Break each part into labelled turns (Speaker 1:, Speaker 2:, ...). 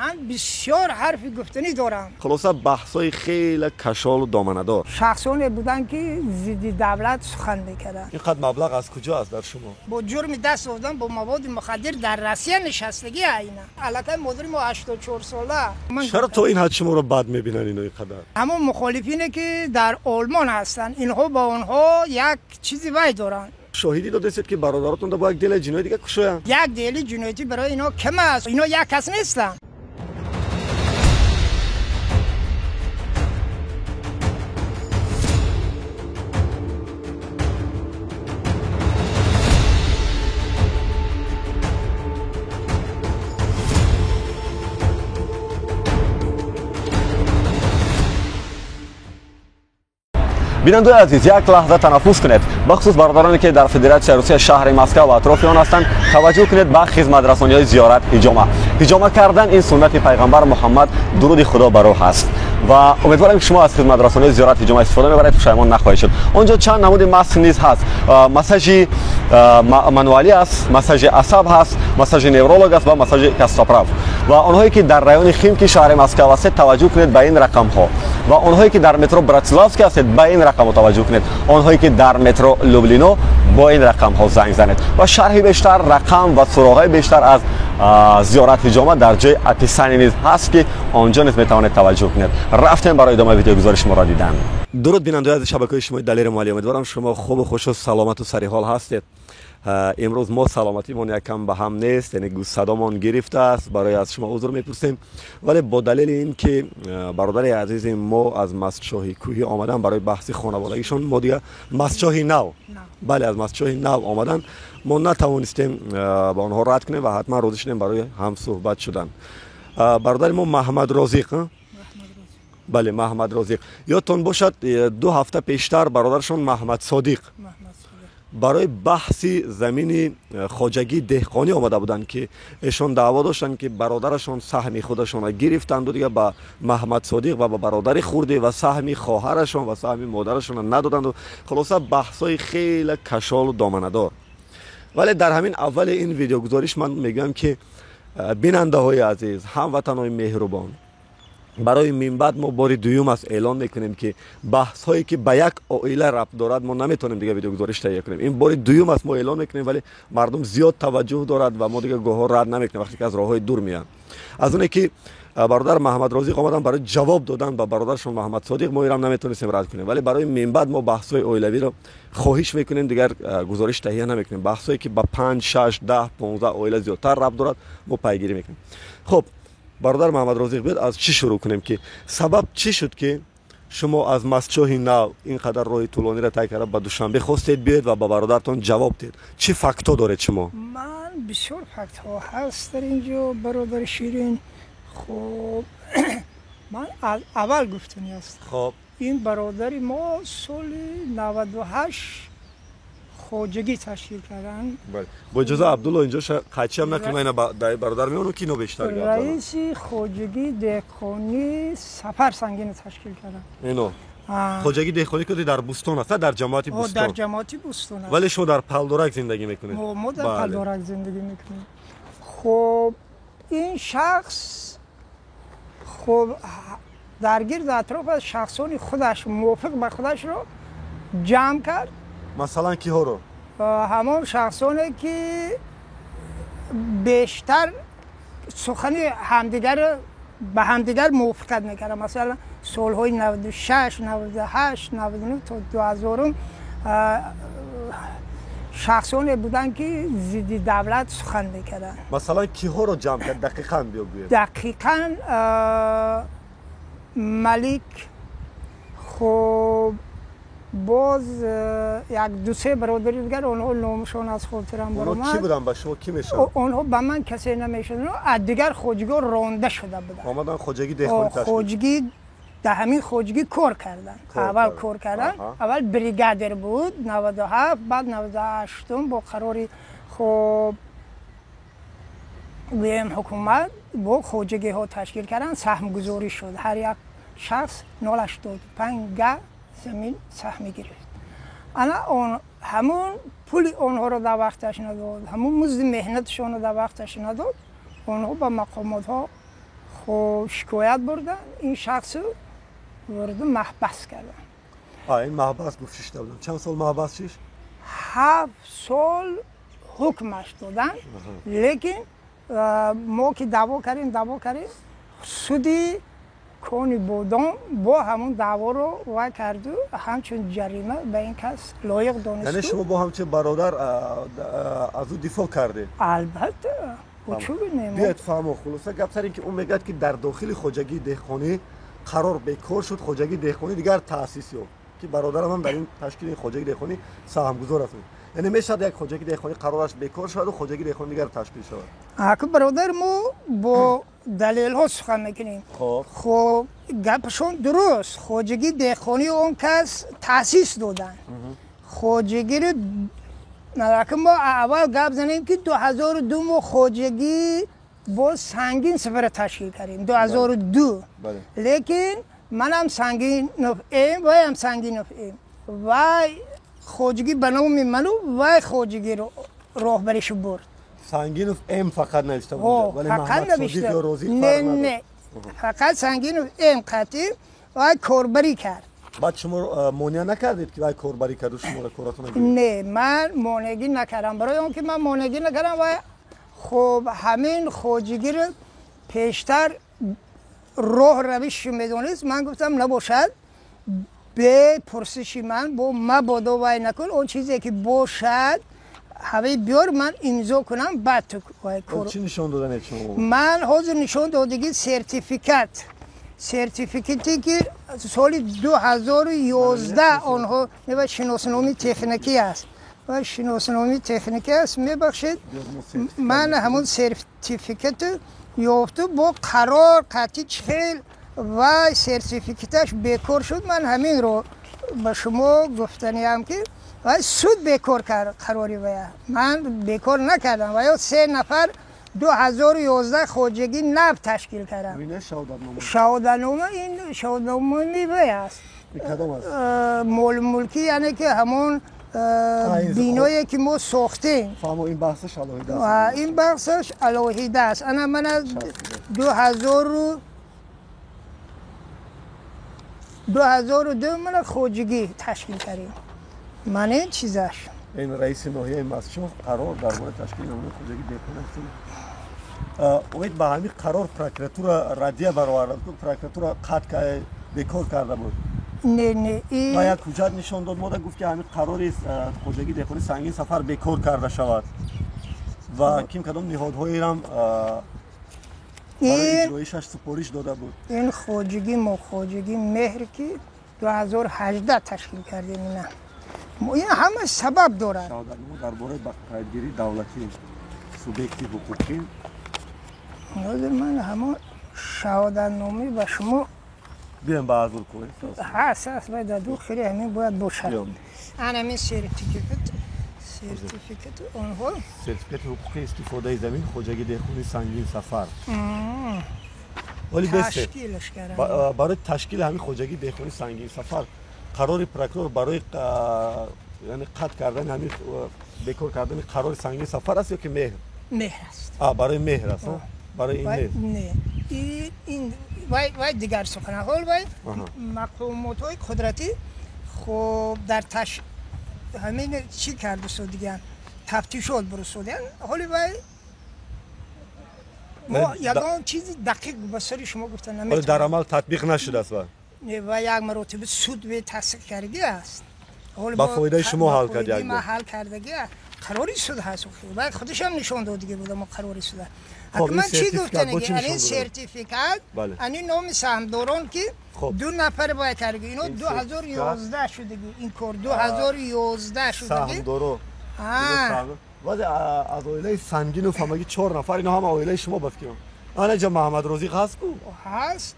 Speaker 1: Ман бисёр ҳарфи гуфтанӣ дорам.
Speaker 2: Хулоса, баҳсҳои хеле кашолу доманадор.
Speaker 1: Шахсоне буданд, ки зидди давлат сухан мекарданд.
Speaker 2: Ин қадр маблағ аз куҷо аст дар шумо?
Speaker 1: Бо ҷурми даст додан бо маводи мухаддир дар Россия нишастагӣ айна. Аллакай модари мо 84 сола.
Speaker 2: Чаро то ин ҳад шуморо бад мебинанд ино ин қадар?
Speaker 1: Ҳамон мухолифине, ки дар Олмон ҳастанд, инҳо бо онҳо як чизи вай доранд.
Speaker 2: Шоҳидӣ додастед, ки бародаротонро бо як дели ҷиноӣ дига кушоянд?
Speaker 1: Як дели ҷиноятӣ барои инҳо кам аст. Инҳо як кас нестанд.
Speaker 2: Бинандаои азиз, як лаҳза танаффус кунед. Бахусус бародароне, ки дар Федератсияи Русия, шаҳри Москва ва атрофи он ҳастанд, таваҷҷӯҳ кунед ба хизматрасониҳои зиёрат ҳиҷома. Ҳиҷома кардан ин суннати пайғамбар Муҳаммад, дуруди Худо бар ӯ ҳаст, ва умедворам, ки шумо аз хизматрасониҳои зиёрат ҳиҷома истифода мебаред, пушаймон нахоҳед шуд. Он ҷо чанд намуди маск низ ҳаст. Массажи мануалӣ аст, массажи асаб ҳаст, массажи невролог аст ва массажи костоправ. Ва онҳое, ки дар райони Химки шаҳри Москва ҳастед, таваҷҷӯҳ кунед ба ин рақамҳо. Ва онҳое, ки дар метро Братславский ҳастед, ба ин рақамҳо таваҷҷӯҳ кунед. Онҳое, ки дар метро Люблино, бо ин рақамҳо занг занед. Ва шарҳи бештар, рақам ва суроғҳои бештар аз зиёрат ҳиҷома дар ҷои описание низ ҳаст, ки он ҷо низ метавонед таваҷҷӯҳ кунед. Рафтем барои идомаи видеогузориши моро дидан. Дуруд, бинандаои азизи шабакаҳои иҷтимоии Далери Муалли. Умедворам, шумо хубу хушу саломату сариҳол ҳастед. Имрӯз мо саломатимон якам ба ҳам нест, яъне садомон гирифтааст, барои аз шумо узр мепурсем. Вале бо далели ин ки бародари азизи мо аз Мастчоҳи кӯҳӣ омадан барои баҳси хонаводагишон, мо дига Мастчоҳи нав, бале, аз Мастчоҳи нав омадан, мо натавонистем ба онҳо рад кунем ва ҳатман розӣ шудем барои ҳамсӯҳбат шудан. Бародари мо Маҳмад Розиқ, бале, Маҳмад Розиқ, ёдтон бошад, 2 ҳафта пештар бародарашон Маҳмад Содиқ барои баҳси замини хоҷагии деҳқонӣ омада буданд, ки эшон даъво доштанд, ки бародарашон саҳми худашонро гирифтанду дига ба Маҳмад Содиқ ва ба бародари хурде ва саҳми хоҳарашон ва саҳми модарашонро надоданду. Хулоса, баҳсҳои хеле кашолу доманадор. Вале дар ҳамин аввали ин видеогузориш ман мегӯям, ки бинандаҳои азиз, ҳамватанҳои меҳрубон, барои минбаъд мо бори дуюм аст эълон мекунем, ки баҳсҳое, ки ба як оила рабт дорад, мо наметавонем дига видеогузориш таҳия кунем. Ин бори дуюм аст мо эълон мекунем, вале мардум зиёд таваҷҷӯҳ дорад ва мо дига гоҳҳо рад намекунем, вақте ки аз роҳҳои дур меоянд. Аз оне ки бародар Маҳмад Розиқ омадан барои ҷавоб додан ба бародарашон Маҳмад Содиқ, мо инам наметавонистем рад кунем. Вале барои минбаъд мо баҳсҳои оилавиро хоҳиш мекунем, дигар гузориш таҳия намекунем. Баҳсҳое, ки ба 5, 6, 10, 15 оила зиёдтар рабт дорад, мо пайгирӣ мекунем. Хуб, бародар Маҳмад Розиқ, биёд аз чӣ шурӯъ кунем, ки сабаб чӣ шуд, ки шумо аз Мастчоҳи нав ин қадар роҳи тӯлониро тай карда ба Душанбе хостед биёед ва ба бародартон ҷавоб диҳед? Чӣ фактҳо доред шумо?
Speaker 1: Ман бисёр фактҳо ҳаст дар ин ҷо, бародари ширин. Хуб, ман аз аввал гуфтанӣ аст. Ин бародари мо соли 98 хоҷагӣ ташкил карданд.
Speaker 2: Бале. Бо иҷоза, Абдулло, инҷо қайчиам накунем, ина бародар меону кино бештар гап занам.
Speaker 1: Раиси хоҷагии деҳқонӣ Сафар Сангино ташкил карданд.
Speaker 2: Ино. Хоҷагии деҳқонӣ ки дар Бӯстон аст, дар ҷамоати Бӯстон.
Speaker 1: Дар ҷамоати Бӯстон аст.
Speaker 2: Вале шумо дар Палдорак зиндагӣ мекунед.
Speaker 1: Мо дар Палдорак зиндагӣ мекунем. Хуб, ин шахс хуб дар гирду атрофаш шахсони худаш мувофиқ ба худашро ҷамъ кард.
Speaker 2: Масалан, киҳоро?
Speaker 1: Ҳамон шахсоне, ки бештар сухани ҳамдигарро ба ҳамдигар мувофиқат мекарданд. Масалан, солҳои 96, 98, 99 то 2000 шахсоне буданд, ки зидди давлат сухан мекарданд.
Speaker 2: Масалан, киҳоро ҷамъ кард? Дақиқан биёгӯед.
Speaker 1: Дақиқан Малик, хуб, боз як ду-се бародари дигар, онҳо номашон аз хотирам
Speaker 2: Онҳо
Speaker 1: баромад.
Speaker 2: Кӣ буданд? Ба шумо кӣ мешаванд?
Speaker 1: Онҳо ба ман касе намешаванд. Онҳо аз дигар хоҷагиҳо ронда шуда буданд.
Speaker 2: Омадан хоҷагӣ деҳқонӣ ташкил.
Speaker 1: Хоҷагӣ, дар ҳамин хоҷагӣ кор карданд.
Speaker 2: Кор
Speaker 1: Аввал
Speaker 2: карданд.
Speaker 1: кор карданд. Аввал бригадир буд, 97, баъд 98 бо қарори хуб гӯем ҳукумат бо хоҷагиҳо ташкил карданд, саҳмгузорӣ шуд. Ҳар як шахс 0,85 га замин саҳм гирифт. Ана он ҳамон пули онҳоро дар вақташ надод, ҳамон музди меҳнаташонро дар вақташ надод, онҳо ба мақомотҳо Хуб, шикоят бурдан, ин шахсро бурда маҳбас кардан.
Speaker 2: Ин маҳбас гуфт шишта будам. Чанд сол маҳбас шиш?
Speaker 1: 7 сол ҳукмаш додан, лекин мо ки даъво кардем, суди Кони Бодом бо ҳамон даъворо вай карду ҳамчун ҷарима ба ин кас лоиқ донист.
Speaker 2: Яъне шумо бо ҳамчун бародар аз ӯ дифоъ кардед?
Speaker 1: Албатта.
Speaker 2: Биёед фаҳмо, хулоса гап сар ин ки ӯ мегӯяд ки дар дохили хоҷагии деҳқонӣ қарор бекор шуд, хоҷагии деҳқонӣ дигар таъсис ёфт, ки бародарам ҳам дар ин ташкили хоҷагии деҳқонӣ саҳмгузор аст. Яъне мешавад як хоҷагии деҳқонӣ қарораш бекор шавад ва хоҷагии деҳқонӣ дигар ташкил шавад?
Speaker 1: Аку бародар, мо бо далелҳо сухан мекунем. Хуб, гапашон дуруст. Хоҷагии деҳқонӣ он кас таъсис доданд. Хоҷагиро мо аввал гап занем ки 2002 мо хоҷагӣ бо Сангин Сафара ташкил кардем, 2002. Лекин манам Сангинов М, вайам Сангинов М. Вай хоҷагӣ ба номи ману вай хоҷагиро роҳбаришу бурд.
Speaker 2: Сангинов М фақат навишта буд, вале
Speaker 1: фақат навишта. Не, не, фақат Сангинов М қатъи вай корбарӣ кард.
Speaker 2: Баъд шумо монеа накардед ки вай корбарӣ карду шуморо коратон гирифт?
Speaker 1: Не, ман монеагӣ накардам. Барои он ки ман монеагӣ накардам, вай хуб ҳамин хоҷагиро пештар роҳ равишш медонист. Ман гуфтам набошад, бе пурсиши ман бо мабодо вай накун, он чизе ки бошад ҳаваи биёр, ман имзо кунам, баъд ту вай кор.
Speaker 2: Чӣ нишон доданед шумо?
Speaker 1: Ман ҳозир нишон додагӣ сертификат. Сертификате ки соли 2011 онҳо мебахшед, шиносномаи техникӣ аст. Ва шиносномаи техникӣ аст, мебахшед, ман ҳамон сертификат ёфту бо қарор қатъи чихел ва сертификаташ бекор шуд. Ман ҳаминро ба шумо гуфтаниям ки вай суд бекор кард қарори вая. Ман бекор накардам. Ва ё 3 нафар 2011 хоҷагӣ нав ташкил кардам. Шаҳодатнома, ин шаҳодатномаи вай аст. Молмулкӣ, яъне ки ҳамон биное ки мо сохтем.
Speaker 2: Фаҳмо, ин баҳсаш алоҳида аст.
Speaker 1: Ин баҳсаш алоҳида аст. Ана ман аз 2002 мана хоҷагӣ ташкил кардем. Ман ин чизаш.
Speaker 2: Ин раиси ноҳияи Мастчоҳ қарор дар бораи ташкили намунаи хоҷагии деҳқонӣ аст. Оид ба ҳамин қарор прокуратура раддия бароварда буд, прокуратура қатъ бекор карда буд.
Speaker 1: Не, не,
Speaker 2: ва як ҳуҷҷат нишон дод мода, гуфт ки ҳамин қарори хоҷагии деҳқонӣ Сангин Сафар бекор карда шавад ва ким кадом ниҳодҳоерам барои иҷроишаш супориш дода буд.
Speaker 1: Ин хоҷагӣ мо хоҷагӣ Меҳр ки 2018 ташкил кардем, ина ин ҳама сабаб дорад.
Speaker 2: Шаҳодатнома дар бораи қайдгирии давлатии субъекти ҳуқуқӣ.
Speaker 1: Ҳозир ман ҳамон шаҳодатномаи ба шумо
Speaker 2: биём ба азур кунем.
Speaker 1: Ҳаст, ҳаст, вай дар ду хеле ҳамин бояд бошад. Ан ҳамин сертификат, сертификати онҳо.
Speaker 2: Сертификати ҳуқуқии истифодаи замин хоҷагии деҳқонии Сангин Сафар.
Speaker 1: Ташкилаш кардам.
Speaker 2: Барои ташкили ҳамин хоҷагии деҳқонии Сангин Сафар қарори прокурор барои яъне қатъ кардани ҳамин бекор кардани қарори Сангин Сафар аст ё ки Меҳр?
Speaker 1: Меҳр аст.
Speaker 2: Барои Меҳр аст, барои ин нест.
Speaker 1: Не, ин вай дигар сухан. Ҳол вай мақомотҳои қудратӣ хуб дар ҳамин чӣ карду судиган, тафтишот бурусудиян. Ҳоли вай мо ягон чизи дақиқ ба сари шумо гуфта наметавонем.
Speaker 2: Дар амал татбиқ нашудааст ва?
Speaker 1: Не, вай як маротиба суд тасдиқ кардагӣ аст.
Speaker 2: Ба фоидаи шумо ҳал кард як
Speaker 1: бор. Ҳал кардагӣ аст. Қарори суд ҳаст. Вай худашам нишон додагӣ буда мо қарори суд. Ман чӣ гуфтанагӣ? Ани сертификат, ани номи саҳмдорон ки 2 нафар вай кардагӣ. Ино 2011 шудагӣ. Ин кор 2011 шудагӣ.
Speaker 2: Саҳмдоро. Вале аз оилаи Сангинов ҳамагӣ 4 нафар, ино ҳама оилаи шумо ба фикрам. Ана ҷа Маҳаммадрозиқ ҳаст ку?
Speaker 1: Ҳаст.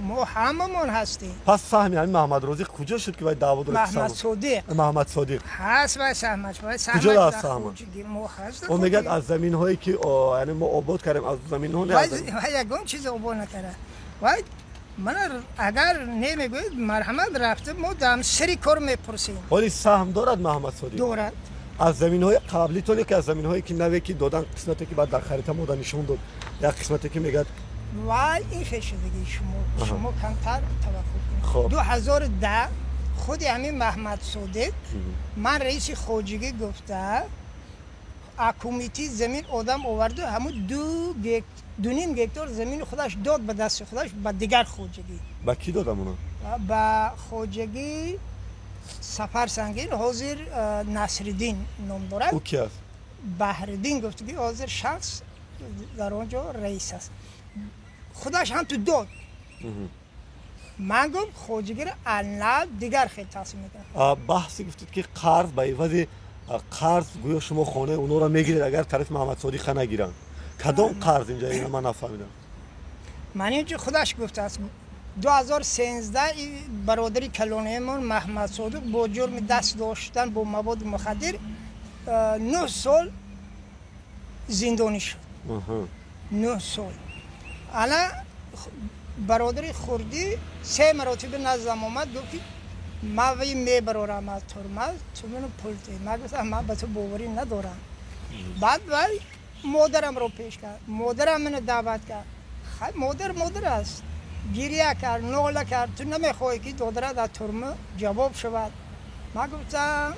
Speaker 1: Мо ҳамамон ҳастем.
Speaker 2: Пас саҳми ҳамин Маҳаммадрозиқ куҷо шуд ки вай даъво дорад?
Speaker 1: Маҳаммадсодиқ.
Speaker 2: Маҳаммадсодиқ.
Speaker 1: Ҳаст вай саҳмаш, вай саҳмаш.
Speaker 2: Куҷо аст саҳмаш?
Speaker 1: Мо ҳаст.
Speaker 2: Ӯ мегӯяд аз заминҳое ки яъне мо обод кардем, аз заминҳо не.
Speaker 1: Вай ягон чиз обод накард. Вай мана агар намегӯед, марҳамат рафта мо дар сари кор мепурсем.
Speaker 2: Ҳоли саҳм дорад Маҳаммадсодиқ?
Speaker 1: Дорад.
Speaker 2: Аз заминҳои қаблитон ё ки аз заминҳое ки наве ки додан, қисмате ки баъд дар харита мода нишон дод, як қисмате ки мегӯяд
Speaker 1: Вай ин хешидагии шумо камтар таваққуф кунед. 2010 худи ҳамин Маҳмадсодиқ ман раиси хоҷигӣ гуфта кумитаи замин одам оварду ҳамун 2.5 гектар замини худаш дод ба дасти худаш ба дигар хоҷагӣ.
Speaker 2: Ба кӣ дод амуна?
Speaker 1: Ба хоҷагии Сафар Сангин, ҳозир Насриддин ном дорад.
Speaker 2: Ӯ ки аст?
Speaker 1: Баҳриддин гуфт ки ҳозир шахс дар он ҷо раис аст. Худаш ҳам ту дод. Ман гуфт хоҷагиро ална дигар хел тақсим мекунам.
Speaker 2: Баҳсе гуфтед ки қарз ба ивази қарз гӯё шумо хонаи онҳоро мегиред агар тарафи Маҳмадсодиқа нагиранд. Кадом қарз инҷа? Ина ман нафаҳмидам.
Speaker 1: Ман инҷо худаш гуфтааст. 2013 бародари калонаамон Маҳмадсодиқ бо ҷурми даст доштан бо маводи мухаддир 9 сол зиндонӣ шуд. 9 сол. Ана бародари хурдӣ 3 маротиба наздам омад, гуфт ки ман вай мебарорам аз турма, ту ману пул деҳ. Ман гуфтам ман ба ту боварӣ надорам. Баъд вай модарамро пеш кард, модарам маро даъват кард. Хай модар модар аст, гиря кард, нола кард, ту намехоҳӣ ки додарат аз турма ҷавоб шавад. Ман гуфтам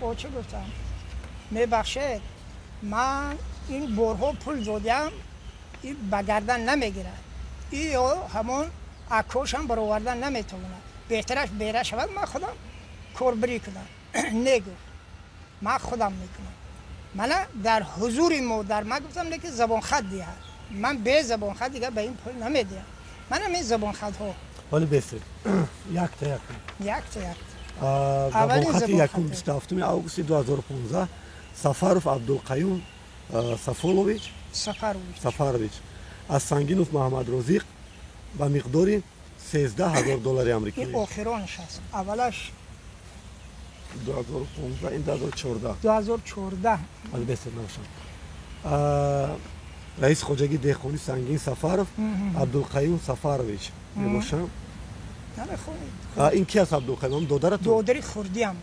Speaker 1: оча, гуфтам мебахшед, ман ин борҳо пул додам, ин ба гардан намегирад, ё ҳамон акошам баровардан наметавонад, беҳтараш бера шавад, ман худам корбирӣ кунам. Не, гуфт, ман худам мекунам. Мана дар ҳузури модар ман гуфтам лекин забонхат диҳад, ман бе забонхат дигар ба ин пул намедиҳам. Манам ин забонхатҳо.
Speaker 2: Вале бесед якта якта
Speaker 1: якта якта.
Speaker 2: Забонхати якум 27 августи 2015 Сафаров Абдулқаюм Сафолович Сафарович аз Сангинов Маҳмадрозиқ ба миқдори 13,000 доллари амрикоӣ.
Speaker 1: Ин охиронаш аст. Аввалаш
Speaker 2: 2015, ин 2014.
Speaker 1: 2014.
Speaker 2: Вале бесед набошам. Раиси хоҷагии деҳқонӣ Сангин Сафаров Абдулқаюм Сафарович мебошам. Ин ки аст Абдулқаюм? Додаратон?
Speaker 1: Додари хурдиам.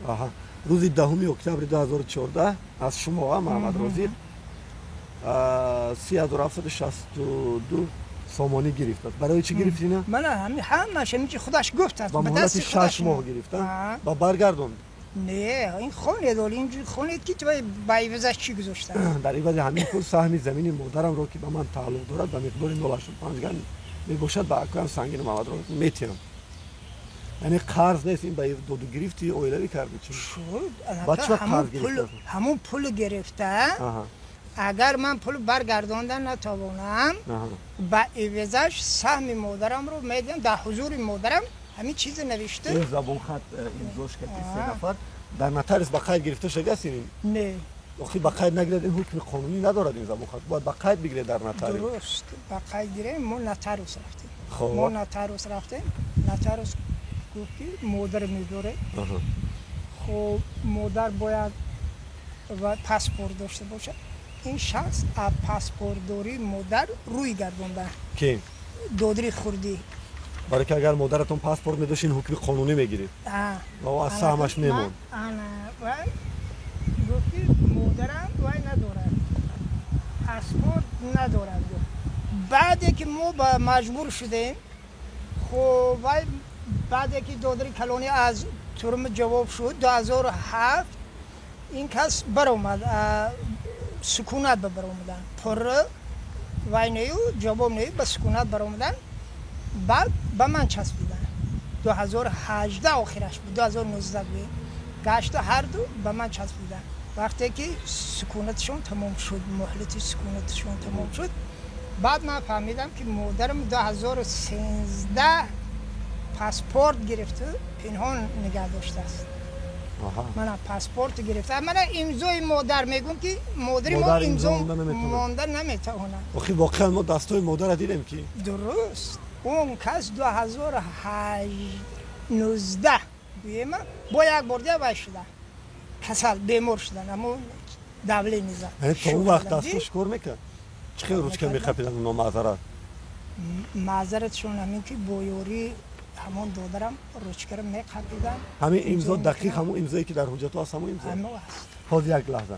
Speaker 2: Аҳа. Рӯзи 10 октябри 2014 аз шумо Маҳмадрозиқ 3762 сомонӣ гирифтааст. Барои чӣ гирифт ина?
Speaker 1: Мана ҳамааш ҳамин чи худаш гуфтааст.
Speaker 2: Ба муҳлати 6 моҳ гирифта ва баргардонд.
Speaker 1: Не, ин хонед, оли инҷо хонед ки ту ба ивазаш чӣ гузоштааст.
Speaker 2: Дар ивази ҳамин пул саҳми замини модарамро ки ба ман тааллуқ дорад ба миқдори 0.85 ган мебошад ба акоям Сангин Маҳмадрозиқ метиҳам. Яъне қарз нест, ин ба доду гирифти оилавӣ карди чӣ?
Speaker 1: Шуд.
Speaker 2: Ба чӣ қарз гирифта?
Speaker 1: Ҳамун пул гирифта. Агар ман пул баргардонда натавонам, ба ивазаш саҳми модарамро медиҳам. Дар ҳузури модарам ҳамин чизе навишта.
Speaker 2: Ин забонхат имзош кард 3 нафар. Дар нотариус ба қайд гирифта шудааст ин?
Speaker 1: Не.
Speaker 2: Охи ба қайд нагирад, ин ҳукми қонунӣ надорад ин забонхат. Бояд ба қайд бигиред дар нотариус.
Speaker 1: Дуруст, ба қайд гирем. Мо нотариус рафтем. Мо нотариус рафтем. Нотариус гуфт ки модар медоред. Хуб, модар бояд паспорт дошта бошад. Ин шахс аз паспортдории модар рӯй гардонда.
Speaker 2: Ки?
Speaker 1: Додари хурдӣ.
Speaker 2: Барои ки агар модаратон паспорт медошт, ин ҳукми қонунӣ мегирид. Ва аз саҳмаш мемонд.
Speaker 1: Ана, гуфт ки модарам вай надорад, паспорт надорад. Баъде ки мо маҷбур шудем, хуб вай баъде ки додари калонӣ аз турма ҷавоб шуд 2007 ин кас баромад, сукунат ба баромадан, пурра вай нею ҷавоб нею ба сукунат баромадан. Баъд ба ман часпидан 2018 охираш буд, 2019 буд, гашта ҳарду ба ман часпидан. Вақте ки сукунатшон тамом шуд, муҳлати сукунатшон тамом шуд, баъд ман фаҳмидам ки модарам 2013 паспорт гирифту пинҳон нигаҳ доштааст. Мана паспорт гирифта, мана имзои модар, мегӯм ки модари мо имзо монда наметавонад.
Speaker 2: Охи воқеан мо дастои модарро дидем ки
Speaker 1: дуруст. Он кас 2019 гӯема бо як бор дия вай шуда, касал бемор шудан, аммо давление зад.
Speaker 2: То он вақт дастош кор мекард? Чӣ хел ручка мехапидан оно маъзарат?
Speaker 1: Маъзаратшон ҳамин ки бо ёрии ҳамон додарам ручкаро меқапидан.
Speaker 2: Ҳамин имзо дақиқ ҳамон имзое ки дар ҳуҷҷатҳо аст, ҳамон имзо?
Speaker 1: Ҳамон аст.
Speaker 2: Ҳозир як лаҳза.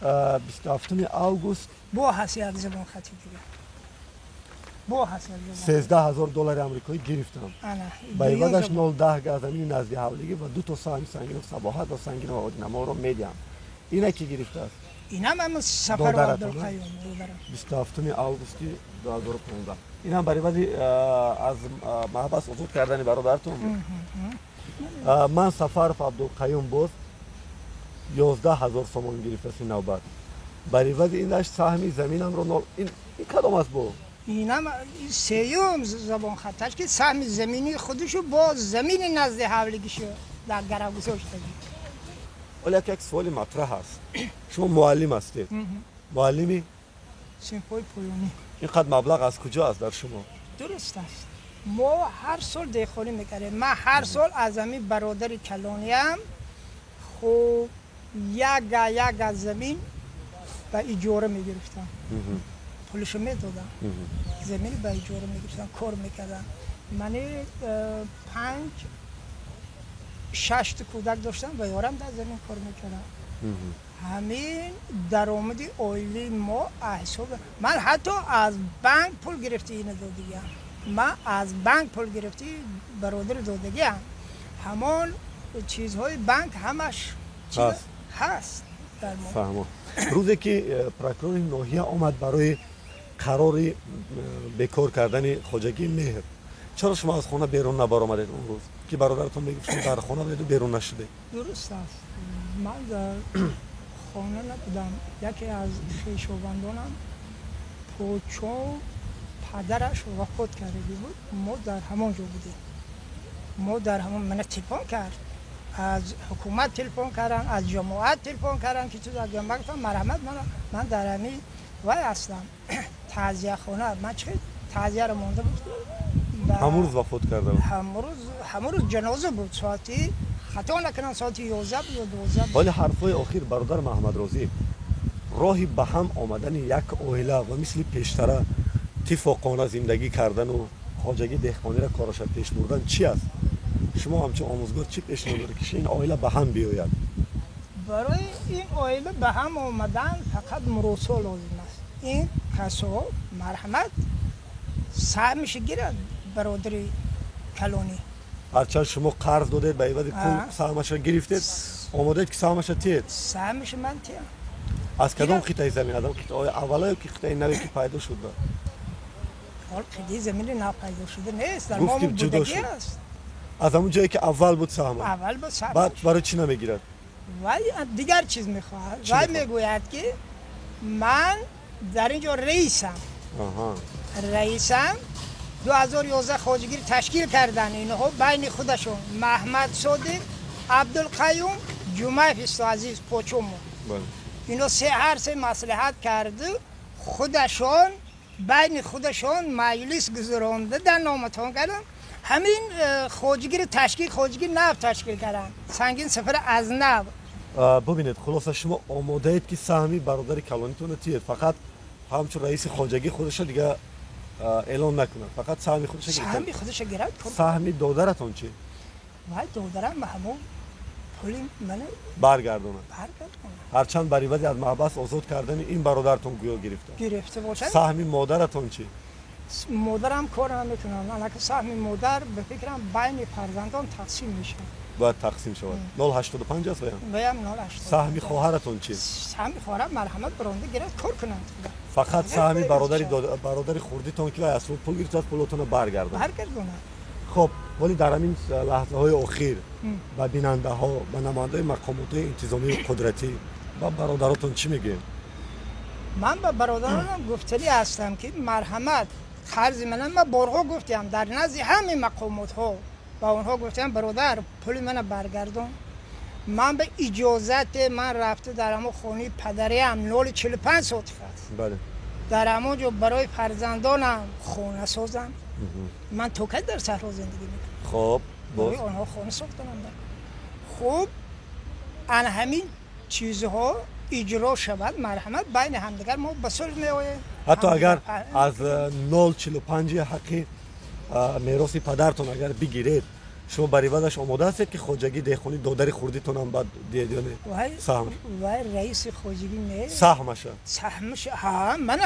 Speaker 2: 27 август
Speaker 1: бо ҳаст як забонхати дигар. Бо ҳаст.
Speaker 3: $13,000 амрикоӣ гирифтам. Ба ивазаш 0.10 га замини назди ҳавлигӣ ва 2 то саҳми Сангинов Сабоҳат ва Сангинов Одинаморо медиҳам. Ина ки гирифтааст?
Speaker 1: Инам ҳам Сафаров Абдулқаюм додарам.
Speaker 3: 27 августи 2015. Инам бар ивази аз маҳбас озод кардани бародаратон буд. Ман Сафаров Абдулқаюм боз 11,000 сомон гирифтааст ин навбат. Бар ивази инаш саҳми заминамро нол. Ин кадом аст бо?
Speaker 1: Инам сеюм забон хаташ ки саҳми замини худашо бо замини назди ҳавлигишо дар гарав гузоштагӣ.
Speaker 3: Ҳоло як суоли матраҳ аст. Шумо муаллим ҳастед. Муаллими?
Speaker 1: Синфҳои поёнӣ.
Speaker 3: Инқадр маблағ аз куҷо аст дар шумо?
Speaker 1: Дуруст аст. Мо ҳар сол деҳқонӣ мекардем. Ман ҳар сол аз ҳамин бародари калониям хуб як га замин ба иҷора мегирифтам. Пулашо медодам. Замин ба иҷора мегирифтам, кор мекардам. Ман 5-6 кӯдак доштам ва ёрам дар замин кор мекардам. Ҳамин даромади оилаи мо ҳисоб. Ман ҳатто аз банк пул гирифта ина додагиам. Ман аз банк пул гирифта бародар додагиам. Ҳамон чизҳои банк ҳамаш ҳаст дар мо.
Speaker 3: Фаҳмо. Рӯзе ки прокурори ноҳия омад барои қарори бекор кардани хоҷагии меҳр, чаро шумо аз хона берун набаромадед он рӯз ки бародаратон мегуфт шумо дар хона будед берун нашудед?
Speaker 1: Дуруст аст. Ман дар хона набудам. Яке аз хешовандонам почо падараш вафот карда буд. Мо дар ҳамон ҷо будем. Мо дар ҳамон мана телефон кард. Аз ҳукумат телефон карданд, аз ҷамоат телефон карданд ки ту дар ҷамоат гуфтам марҳамат, ман дар ҳамин вай ҳастам. Таъзияхона. Ман чӣ таъзияро монда буд.
Speaker 3: Ҳамон рӯз вафот карда буд.
Speaker 1: Ҳамон рӯз ҷаноза буд. Соати хато накунам соати 11 ё 12.
Speaker 3: Ҳоли ҳарфҳои охир бародар Маҳмадрозӣ, роҳи ба ҳам омадани як оила ва мисли пештара тифоқона зиндагӣ кардану хоҷагии деҳқониро кораша пеш бурдан чи аст? Шумо ҳамчун омӯзгор чӣ пешниҳод доред ки ин оила ба ҳам биёяд?
Speaker 1: Барои ин оила ба ҳам омадан фақат муросо лозим аст. Ин касо марҳамат саҳмиша гирад бародари калонӣ.
Speaker 3: Ҳарчанд шумо қарз додед, ба ивази пул саҳмаша гирифтед, омодаед ки саҳмаша тиед?
Speaker 1: Саҳмиша ман тиям.
Speaker 3: Аз кадом қитъаи замин? Аз қитъаҳои аввала ё ки қитъаи наве ки пайдо шуд?
Speaker 1: Ҳол қитъаи замини нав пайдо шуда нест, дар мо будагӣ аст.
Speaker 3: Аз ҳамон ҷое ки аввал буд саҳма?
Speaker 1: Аввал буд саҳма.
Speaker 3: Баъд барои чӣ намегирад?
Speaker 1: Вай дигар чиз мехоҳад. Вай мегӯяд ки ман дар ин ҷо раисам. Раисам 2011 хоҷагир ташкил кардан инҳо байни худашон Маҳмад Содиқ, Абдулқаюм, Ҷумаев Истоазиз почому. Ино ҳар се маслиҳат карду худашон байни худашон маҷлис гузаронда дар номатон кардан. Ҳамин хоҷагири ташкил, хоҷагир нав ташкил кардан. Сангин сафар аз нав.
Speaker 3: Бубинед, хулоса шумо омодаед ки саҳми бародари калонитонро тиед, фақат ҳамчун раиси хоҷагӣ худашро дига эълон накунад, фақат саҳми худашро гирад.
Speaker 1: Саҳми худашро гирад.
Speaker 3: Саҳми додаратон чӣ?
Speaker 1: Вай додарам ба ҳамон пули мана
Speaker 3: баргардонад.
Speaker 1: Баргардонад.
Speaker 3: Ҳарчанд бар ивази аз маҳбас озод кардани ин бародаратон гӯё гирифта.
Speaker 1: Гирифта бошад.
Speaker 3: Саҳми модаратон чӣ?
Speaker 1: Модарам кор намекунад. Аллакай саҳми модар ба фикрам байни фарзандон тақсим мешавад.
Speaker 3: Бояд тақсим шавад. 0.85 аст ваям?
Speaker 1: Ваям 0.85.
Speaker 3: Саҳми хоҳаратон чӣ?
Speaker 1: Саҳми хоҳарам марҳамат баронда гирад кор кунанд.
Speaker 3: Фақат саҳми бародари хурдитон ки вай аз пул гирифтааст, пулотонро баргардонад.
Speaker 1: Баргардонад.
Speaker 3: Хоб, вале дар ҳамин лаҳзаҳои охир ба бинандаҳо, ба намояндаҳои мақомотҳои интизомии қудратӣ ба бародаротон чӣ мегӯем?
Speaker 1: Ман ба бародаронам гуфтанӣ ҳастам ки марҳамат қарзи манам, ман борҳо гуфтам дар назди ҳамаи мақомотҳо ба онҳо гуфтам бародар пули мана баргардон. Ман ба иҷозате ман рафта дар ҳамон хонаи падариам 0.45 сотих аст.
Speaker 3: Бале.
Speaker 1: Дар ҳамон ҷо барои фарзандонам хона созам. Ман то кай дар саҳро зиндагӣ мекунам?
Speaker 3: Хоб, боз
Speaker 1: барои онҳо хона сохтанам. Хуб, ан ҳамин чизҳо иҷро шавад, марҳамат байни ҳамдигар мо ба сулҳ меоем.
Speaker 3: Ҳатто агар аз 0.45 ҳаққи мероси падартон агар бигиред, Шумо бар ивазаш омода ҳастед ки хоҷагии деҳқонӣ додари хурдитонам баъд диҳед ё не? Саҳм.
Speaker 1: Вай раиси хоҷагӣ не.
Speaker 3: Саҳмаша.
Speaker 1: Саҳмаша. Ҳа, ман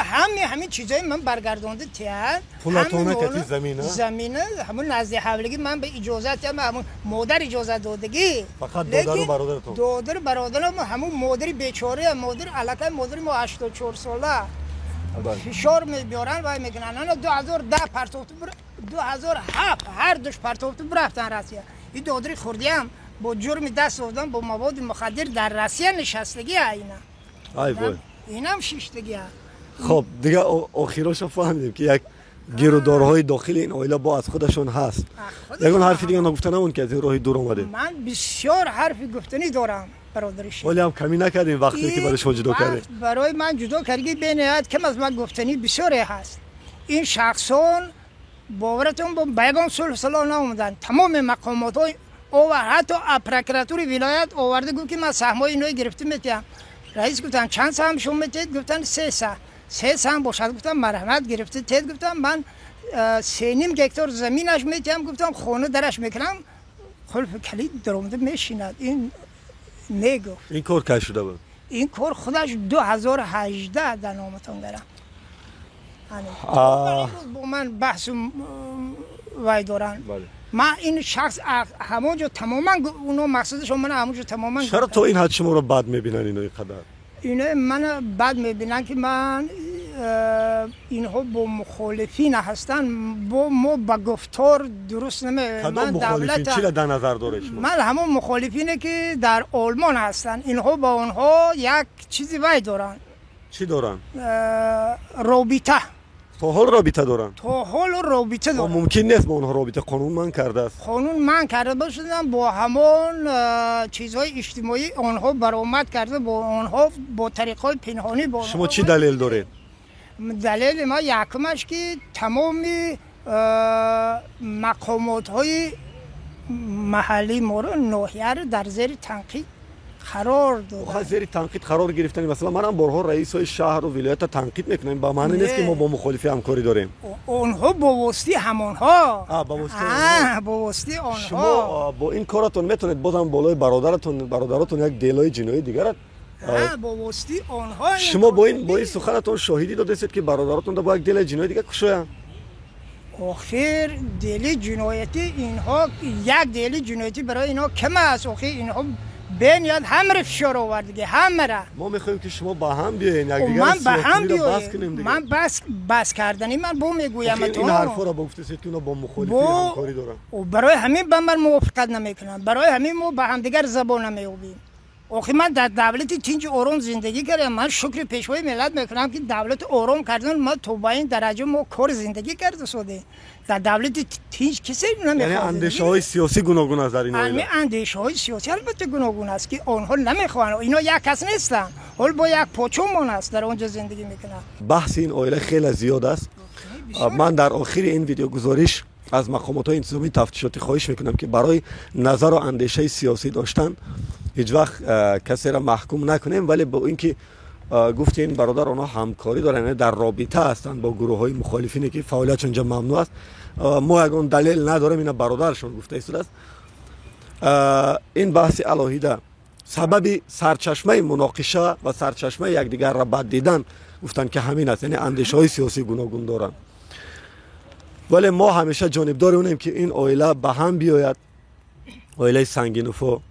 Speaker 1: ҳамин чизои ман баргардонда тиҳад.
Speaker 3: Пулатона кати замина?
Speaker 1: Замина, ҳамун назди ҳавлигӣ ман ба иҷозат диҳам, ҳамун модар иҷозат додагӣ.
Speaker 3: Фақат додару бародаратон?
Speaker 1: Додару бародарам, ҳамун модари бечора, модар аллакай модари мо 84 сола. Фишор мебиёранд вай мекунанд. Ана 2010 партофту 2007 ҳар душ партофту рафтан Россия. Ин додари хурдиам бо ҷурми даст додан бо маводи мухаддир дар Россия нишастагӣ ина.
Speaker 3: Ай вой.
Speaker 1: Инам шиштагӣ.
Speaker 3: Хоб, дига охирошо фаҳмидем ки як гирудорҳои дохили ин оила бо аз худашон ҳаст. Ягон ҳарфи дига нагуфта намонд ки аз ин роҳи дур омадем.
Speaker 1: Ман бисёр ҳарфи гуфтанӣ дорам.
Speaker 3: Вале ҳам камӣ накардем вақте ки барои шумо ҷудо кардем.
Speaker 1: Барои ман ҷудо кардагӣ бениҳоят кам аз ман гуфтанӣ бисёре ҳаст. Ин шахсон боваратон ба ягон сулҳ салоҳ наомаданд. Тамоми мақомотҳо овар, ҳатто прокуратури вилоят оварда гуфт ки ман саҳмҳои инои гирифта метиҳам. Раис гуфтанд чанд саҳм шумо метиҳед? Гуфтанд 3 саҳм. 3 саҳм бошад гуфтам марҳамат гирифта тед. Гуфтам ман 3.5 гектар заминаш метиҳам. Гуфтам хона дараш мекунам, қулфи калид даромада мешинад. Ин негуфт.
Speaker 3: Ин кор кай шуда буд?
Speaker 1: Ин кор худаш 2018 дар номатон гарам. Бо ман баҳсу вай доранд. Ман ин шахс ҳамон ҷо тамоман уно мақсадашон ман ҳамон ҷо тамоман.
Speaker 3: Чаро то ин ҳад шуморо бад мебинанд ино ин қадар?
Speaker 1: Ино мана бад мебинанд ки ман инҳо бо мухолифин ҳастанд, бо мо ба гуфтор дуруст намеояд.
Speaker 3: Кадом мухолифин? Чиро дар назар доред шумо?
Speaker 1: Ман ҳамон мухолифине ки дар Олмон ҳастанд. Инҳо бо онҳо як чизи вай доранд.
Speaker 3: Чӣ доранд?
Speaker 1: Робита.
Speaker 3: То ҳол робита доранд?
Speaker 1: То ҳол робита доранд.
Speaker 3: Мумкин нест бо онҳо робита, қонун манъ кардааст.
Speaker 1: Қонун манъ карда бошадам, бо ҳамон чизҳои иҷтимоӣ онҳо баромад карда, бо онҳо бо тариқҳои пинҳонӣ. Бо
Speaker 3: шумо чӣ далел доред?
Speaker 1: Далели ма якумаш ки тамоми мақомотҳои маҳаллии моро ноҳияро дар зери танқид қарор доданд.
Speaker 3: Зери танқид қарор гирифтани масалан манам борҳо раисҳои шаҳру вилоятро танқид мекунем, ба маъне нест ки мо бо мухолифӣ ҳамкорӣ дорем.
Speaker 1: Онҳо бо воситаи ҳамонҳо. Бо воситаи онҳо.
Speaker 3: Шумо бо ин коратон метавонед бозам болои бародаротон як делои ҷиноии дигарат
Speaker 1: бо воситаи онҳо.
Speaker 3: Шумо бо ин суханатон шоҳидӣ додастед ки бародаротон бо як дели ҷиноии дигар кушоянд.
Speaker 1: Охир дели ҷиноятӣ инҳо як дели ҷиноятӣ барои инҳо кам аст. Охир инҳо бениҳоят ҳамаро фишор овардагӣ, ҳамаро.
Speaker 3: Мо мехоҳем ки шумо ба ҳам биёед, якдигарро бас кунем дигар.
Speaker 1: Ман бас кардани ман бо мегӯям.
Speaker 3: Ин ҳарфҳоро бо гуфтасед ки онҳо бо мухолифӣ ҳамкорӣ доранд.
Speaker 1: Барои ҳамин ба ман мувофиқат намекунанд. Барои ҳамин мо ба ҳамдигар забон намеёбем. Охир ман дар давлати тинҷу ором зиндагӣ кардам. Ман шукри пешвои миллат мекунам ки давлати ором кардан ма то ба ин дараҷа мо кори зиндагӣ карда содем. Дар давлати тинҷ кисе намехоҳад.
Speaker 3: Яъне андешаҳои сиёсӣ гуногун аст дар ин оила?
Speaker 1: Андешаҳои сиёсӣ албатта гуногун аст ки онҳо намехоҳанд. Ино як кас нестанд. Ҳол бо як почомон аст дар он ҷо зиндагӣ мекунанд.
Speaker 3: Баҳси ин оила хеле зиёд аст. Ман дар охири ин видеогузориш аз мақомотҳои интизомии тафтишотӣ хоҳиш мекунам ки барои назару андешаи сиёсӣ доштан ҳеҷ вақт касеро маҳкум накунем, вале бо ин ки гуфтем бародар онҳо ҳамкорӣ доранд, яъне дар робита ҳастанд бо гурӯҳҳои мухолифине ки фаъолиятшон инҷа мамнӯъ аст. Мо ягон далел надорем, ина бародаршон гуфта истодааст. Ин баҳси алоҳида сабаби сарчашмаи муноқиша ва сарчашмаи якдигарро бад дидан гуфтанд ки ҳамин аст, яъне андешаҳои сиёсӣ гуногун доранд. Вале мо ҳамеша ҷонибдори онем ки ин оила ба ҳам биёяд, оилаи Сангинуфо,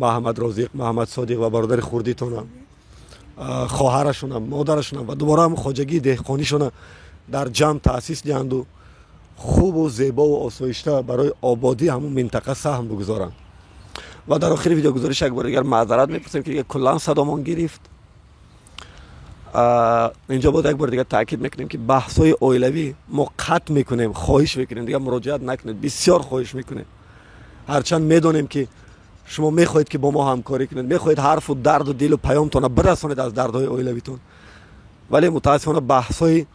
Speaker 3: Маҳаммад Розиқ, Маҳаммад Содиқ ва бародари хурдитонам, хоҳарашонам, модарашонам ва дубора ҳам хоҷагии деҳқонишона дар ҷамъ таъсис диҳанду хубу зебову осоишта барои ободии ҳамун минтақа саҳм бигузоранд. Ва дар охири видеогузориш як бор дигар маъзарат мепурсем ки дигар куллан садомон гирифт. Инҷо боз як бор дигар таъкид мекунем ки баҳсҳои оилавӣ мо қатъ мекунем, хоҳиш мекунем дигар муроҷиат накунед, бисёр хоҳиш мекунем. Ҳарчанд медонем ки шумо мехоҳед ки бо мо ҳамкорӣ кунед, мехоҳед ҳарфу дарду дилу паёмтонро бирасонед аз дардҳои оилавитон, вале мутаассифона баҳсҳои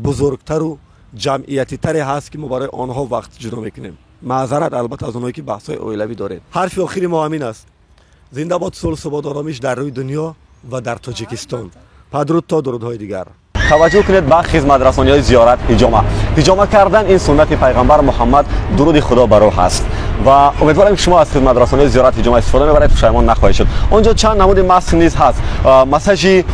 Speaker 3: бузургтару ҷамъиятитаре ҳаст ки мо барои онҳо вақт ҷудо мекунем. Маъзарат албатта аз онҳое ки баҳсҳои оилавӣ доред. Ҳарфи охири мо ҳамин аст. Зинда бод сулҳ, субот, оромиш дар рӯи дунё ва дар Тоҷикистон. Падруд то дурудҳои дигар.
Speaker 2: Таваҷҷӯҳ кунед ба хизматрасониҳои зиёрат ҳиҷома. Ҳиҷома кардан ин суннати пайғамбар Муҳаммад, дуруди Худо бар ӯ ҳаст, ва умедворам, ки шумо аз хизматрасонии зиёрат ҳиҷома истифода мебаред, пушаймон нахоҳед шуд. Он ҷо чанд намуди маск низ ҳаст: массажи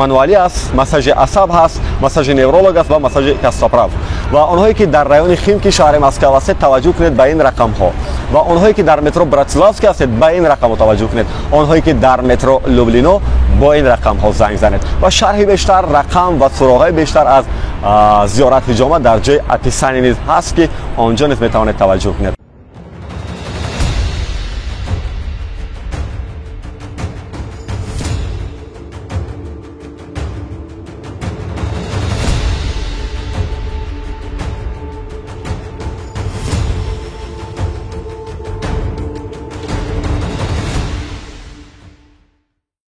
Speaker 2: мануалӣ аст, массажи асаб ҳаст, массажи невролог аст ва массажи костоправ. Ва онҳое, ки дар райони Химки шаҳри Москва ҳастед, таваҷҷӯҳ кунед ба ин рақамҳо. Ва онҳое, ки дар метро Братиславский ҳастед, ба ин рақамҳо таваҷҷӯҳ кунед. Онҳое, ки дар метро Люблино, бо ин рақамҳо занг занед. Ва шарҳи бештар, рақам ва суроғҳои бештар аз зиёрат ҳиҷома дар ҷои описание низ ҳаст, ки он ҷо низ метавонед таваҷҷӯҳ кунед.